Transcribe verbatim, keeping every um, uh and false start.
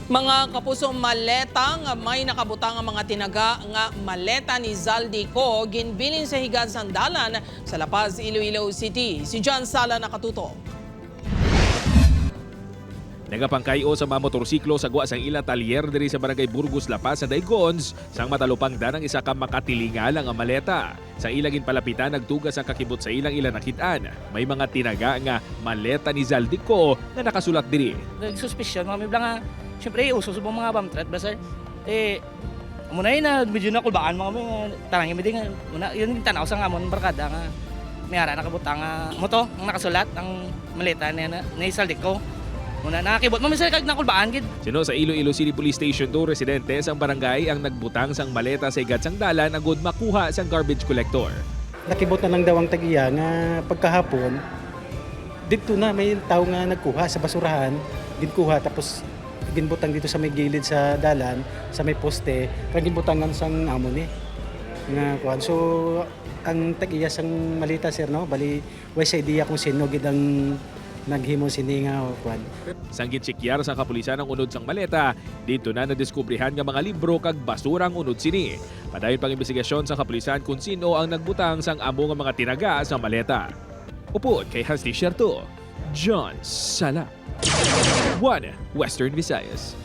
Mga kapuso, maleta nga may nakabutang ang mga tinaga nga maleta ni Zaldy Co ginbilin sa higad sang dalan sa La Paz, Iloilo City. Si John Sala nakatutok. Nagapangkay-o sa mga motorsiklo sa gwa sang ila talyer diri sa Barangay Burgos, La Paz, sa Daygons, sang matalupangdan ang isa ka makatilingalang nga maleta. Sa ila ginpalapitan, nagtuga sang kakibot sa ilang ila nakit-an. May mga tinaga nga maleta ni Zaldy Co nga nakasulat diri. Nagsuspicion mga mibla nga, siyempre, uso subong mga bomb threat ba, sir? Eh, amo na yun na medyo nakulbaan mga mi, tanang yung nga, una, yun yung tanaw sa nga amon barkada nga may ara nakabutang nga moto ang nakasulat ang maleta niya na, na Zaldy Co. Una, nakakibot mo, sir, kag nakulbaan gid. Sino sa Iloilo City Police Station two, residente sang barangay ang nagbutang sang maleta sa higad sang dalan agud makuha sang garbage collector. Nakibot na lang daw ang tag-iya nga pagkahapon, didto na may tawo nga nagkuha sa basurahan, ginkuha tapos ginbutang dito sa may gilid sa dalan, sa may poste, kag ginbutangan sang amo ni nga kuan. So, ang tag-iya sang maleta, sir, no, bali, way sa idea kung sino gid ang naghimo sini nga kuan. Sang ginsikyar sang kapulisan ang unod sang maleta, didto na nadiskubrihan nga mga libro kag basura ang unod sini. Padayon pang imbestigasyon sa kapulisan kung sino ang nagbutang sang amo nga mga tinaga sa maleta. Upod kay Hasty Sherto, John Sala, One Western Visayas.